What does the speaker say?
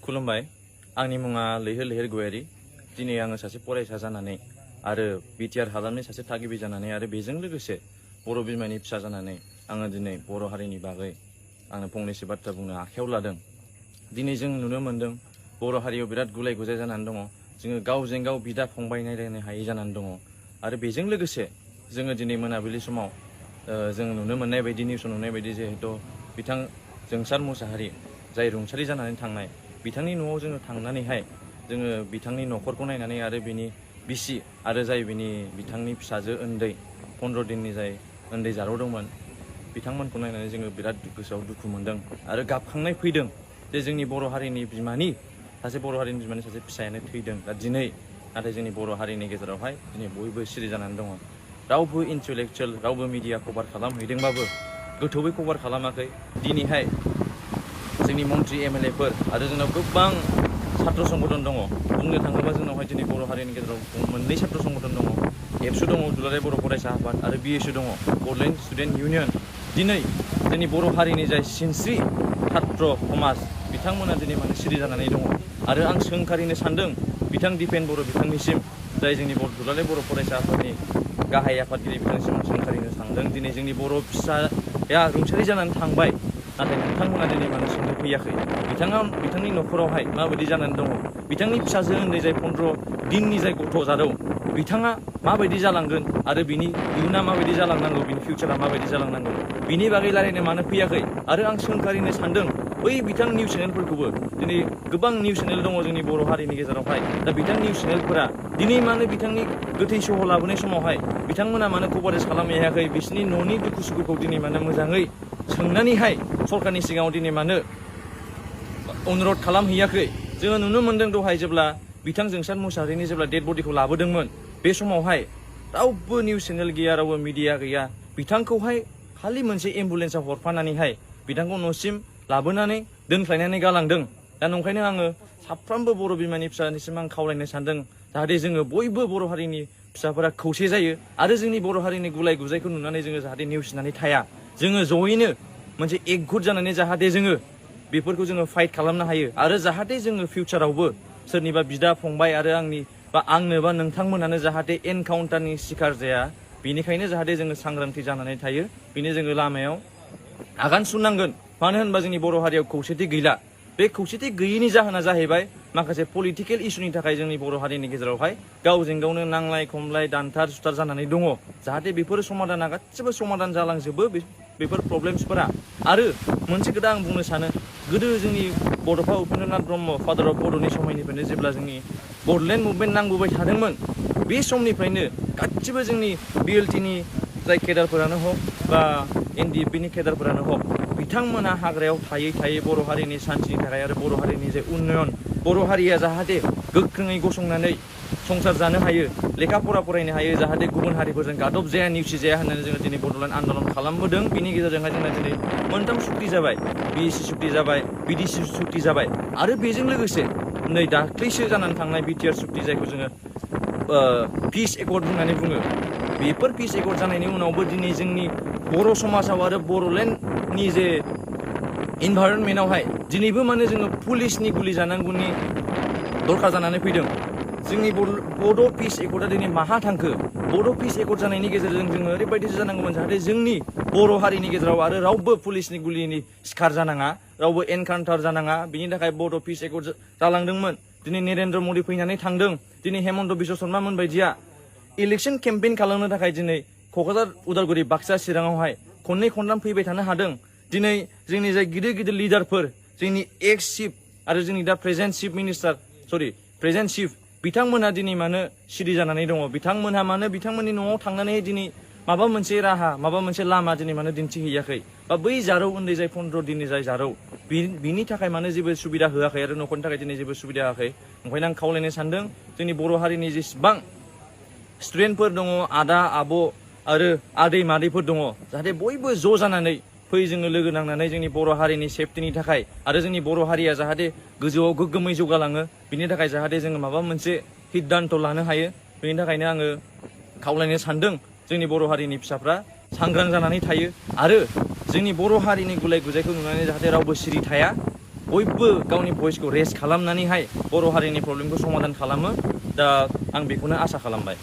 खुलुमबाय आंनि मुङा लैहोर लैहोर गयारी दिनै आङो सासे फरायसा जानानै आरो बिटिआर हालामनि सासे थागिबि जानानै आरो बेजों लोगोसे बर' बिमानि फिसा जानानै आङो दिनै बर' हारिनि बागै आङो फंनैसो बाथ्रा बुंनो आखायाव लादों। दिनै जों नुनो मोन्दों बर' हारियाव बिराद गुलाय गुजाय जानानै दङ। जोङो गावजों गाव बिदा फंबाय नायलायनो हायै जानानै दङ आरो बेजों लोगोसे जोङो दिनै मोनाबिलि समाव जों नुनो मोननाय बायदि निउसाव नुनाय बायदि जिहेतु बिथां जोंसार मुसाहारि जाय रुंसारि जानानै थांनाय बिथांनि न'आव जोङो थांनानैहाय जोङो बिथांनि न'खरखौ नायनानै आरो बिनि बिसि आरो जाय बिथांनि फिसाजो उन्दै 15 दिननि जाय उन्दै जारौदोंमोन बिथांमोनखौ नायनानै जोङो बिराद गोसोआव दुखु मोनदों आरो गाबखांनाय फैदों जे जोंनि बर' हारिनि बिमानि सासे फिसायानो थैदों। दा दिनै नाथाय जोंनि बर' हारिनि गेजेरावहाय दिनै बयबो सिरि जानानै दङ। रावबो इन्टेलेक्चुयेल रावबो मिडिया कभार खालामहैदोंबाबो गोथौयै कभार खालामाखै। दिनैहाय जोंनि मन्त्रि एमएलएफोर आरो जोंनाव गोबां छात्र संगठन दङ। बुंनो थाङोबा जोंनावहाय दिनै बर' हारिनि गेजेराव मोननै छात्र संगठन दङ। एबसु दङ दुलाराय बर' फरायसा आफाद आरो बिएसु दङ बड'लेण्ड स्टुडेन्ट इउनियन। दिनै जोंनि बर' हारिनि जाय सिनस्रि छात्र समाज बिथांमोना दिनै माने सिरि जानानै दङ आरो आं सोंखारिनो सानदों बिथां दिपेन बर' बिथांनिसिम जाय जोंनि दुलाराय बर' फरायसा आफादनि गाहाय आफादगिरि बिथांनिसिम सोंखारिनो सानदों दिनै जोंनि बर' फिसाया रुंसारि जानानै थांबाय नाथाय नोंथांमोना दिनै मानो सोंनो फैयाखै? बिथांनि न'खरावहाय माबायदि जानानै दङ? बिथांनि फिसाजो उन्दै जाय 15 दिननि जाय गथ' जादौ बिथाङा माबायदि जालांगोन आरो बिनि इयुना माबायदि जालांनांगौ, बिनि फिउचारा माबायदि जालांनांगौ बिनि बागै रायलायनो मानो फैयाखै? आरो आं सोंखारिनो सानदों बै बिथां निउस चेनेलफोरखौबो दिनै गोबां निउस चेनेल दङ जोंनि बर' हारिनि गेजेरावहाय। दा बिथां निउस चेनेलफोरा दिनै मानो बिथांनि गोथै सह लाबोनाय समावहाय बिथांमोना मानो कभारेज खालामहैयाखै? बिसोरनि न'नि दुखु सुखुखौ दिनै मानो मोजाङै सोंनानैहाय सरकारनि सिगाङाव दिनै मानो अनुरद खालामहैयाखै? जोङो नुनो मोन्दों दहाय जेब्ला बिथां जोंसार मुसाहारिनि जेब्ला डेड बडिखौ लाबोदोंमोन बे समावहाय रावबो निउस चेनेल गैया, रावबो मिडिया गैया। बिथांखौहाय खालि मोनसे एम्बुलेन्सआव हरफानानैहाय बिथांखौ न'सिम लाबोनानै दोनख्लायनानै गालांदों। दा नंखायनो आङो साफ्रोमबो बर' बिमानि फिसानिसिम आं खावलायनो सानदों जाहाथे जोङो बयबो बर' हारिनि फिसाफोरा खौसे जायो आरो जोंनि बर' हारिनि गुलाय गुजायखौ नुनानै जोङो जाहाथे नेवसिनानै थाया। जोङो जयैनो मोनसे एकजुट जानानै जाहाथे जोङो बेफोरखौ जोङो फाइट खालामनो हायो आरो जाहाथे जोङो फिउचारावबो सोरनिबा बिदा फंबाय आरो आंनो बा नोंथांमोनानो जाहाथे एनकाउन्टारनि शिकार जाया बेनिखायनो जाहाथे जोङो सांग्रांथि जानानै थायो। बेनो जोङो लामायाव आगान सुरनांगोन। मानो होनबा जोंनि बर' हारियाव खौसेथि गैला। बे खौसेथि गैयैनि जाहोना जाहैबाय माखासे पलिटिकेल इस्युनि थाखाय जोंनि बर' हारिनि गेजेरावहाय गावजों गावनो नांलाय खमलाय दानथार सुथार जानानै दङ। जाहाथे बेफोर समाधाना गासिबो समाधान जालांजोबो बेफोर प्रब्लेम्सफोरा। आरो मोनसे खोथा आं बुंनो सानो गोदो जोंनि बड'फा उपेन्द्रनाथ ब्रह्म फादार अफ बड'नि समनिफ्रायनो जेब्ला जोंनि बड'लेण्ड मुभमेन्ट नांबोबाय थादोंमोन बे समनिफ्रायनो गासिबो जोंनि बिएलटिनि जाय केडारफोरानो हक बा एनडिएफबिनि केडारफोरानो हक बिथांमोना हाग्रायाव थायै थायै बर' हारिनि सान्थिनि थाखाय आरो बर' हारिनि जे उन्नयन बर' हारिया जाहाथे गोख्रोङै गसंनानै संसार जानो हायो, लेखा फरा फरायनो हायो, जाहाथे गुबुन हारिफोरजों गादब जाया नेवसि जाया होननानै जोङो दिनै बड'लेण्ड आन्दलन खालामबोदों। बिनि गेजेरजोंहाय जोंना दिनै मोनथाम सुक्ति जाबाय, बिएसि सुक्ति जाबाय, बिडिसि सुक्ति जाबाय आरो बेजों लोगोसे नै दाख्लैसो जानानै थांनाय बिटिआर सुक्ति जायखौ जोङो पिस एकर्ड होननानै बुङो। बेफोर पिस एकर्ड जानायनि उनावबो दिनै जोंनि बर' समाजाव आरो बड'लेण्डनि जे इनभाइरनमेन्टआवहाय दिनैबो माने जोङो पुलिसनि गुलि जानांगौनि दरखार जानानै फैदों। जोंनि बड' पिस एकर्डआ दिनै माहा थांखो? बड' पिस एकर्ड जानायनि गेजेरजों जोङो ओरैबायदिसो जानांगौमोन जाहाथे जोंनि बर' हारिनि गेजेराव आरो रावबो पुलिसनि गुलिनि शिकार जानाङा, रावबो एनकाउन्टार जानाङा। बिनि थाखाय बड' पिस एकर्ड जालांदोंमोन। दिनै नरेन्द्र मदि फैनानै थांदों। दिनै हेमन्त बिश्व शर्मा मोन बायदिया इलेक्सन केम्पेइन खालामनो थाखाय दिनै क'क्राझार, उदालगुरि, बाक्सा, चिराङावहाय खननै खनथाम फैबाय थानो हादों। दिनै जोंनि जाय गिदिर गिदिर लिडारफोर जोंनि एक्स चिफ आरो जोंनि दा प्रेजेन्ट चिफ बिथांमोनहा दिनै मानो सिरि जानानै दङ? बिथांमोनहा मानो बिथांमोननि न'आव थांनानै दिनै माबा मोनसे राहा, माबा मोनसे लामा दिनै मानो दिन्थिहैयाखै? बा बै जारौ उन्दै जाय 15 दिननि जाय जारौ बिनि थाखाय मानो जेबो सुबिदा होआखै आरो न'खरनि थाखाय दिनै जेबो सुबिदा होआखै? ओंखायनो आं खावलायनो सानदों जोंनि बर' हारिनि जेसेबां स्टुडेन्टफोर दङ, आदा आब' आरो आदै मादैफोर दङ जाहाथे बयबो ज' जानानै फै जोङो लोगो नांनानै जोंनि बर' हारिनि सेफटिनि थाखाय आरो जोंनि बर' हारिया जाहाथे गोजौआव गोग्गोमै जौगालाङो बिनि थाखाय जाहाथे जोङो माबा मोनसे सिद्धान्त लानो हायो। बेनि थाखायनो आङो खावलायनो सानदों जोंनि बर' हारिनि फिसाफ्रा सांग्रां जानानै थायो आरो जोंनि बर' हारिनि गुलाय गुजायखौ नुनानै जाहाथे रावबो सिरि थाया। बयबो गावनि भइसखौ रेज खालामनानैहाय बर' हारिनि प्रब्लेमखौ समाधान खालामो दा आं बेखौनो आसा खालामबाय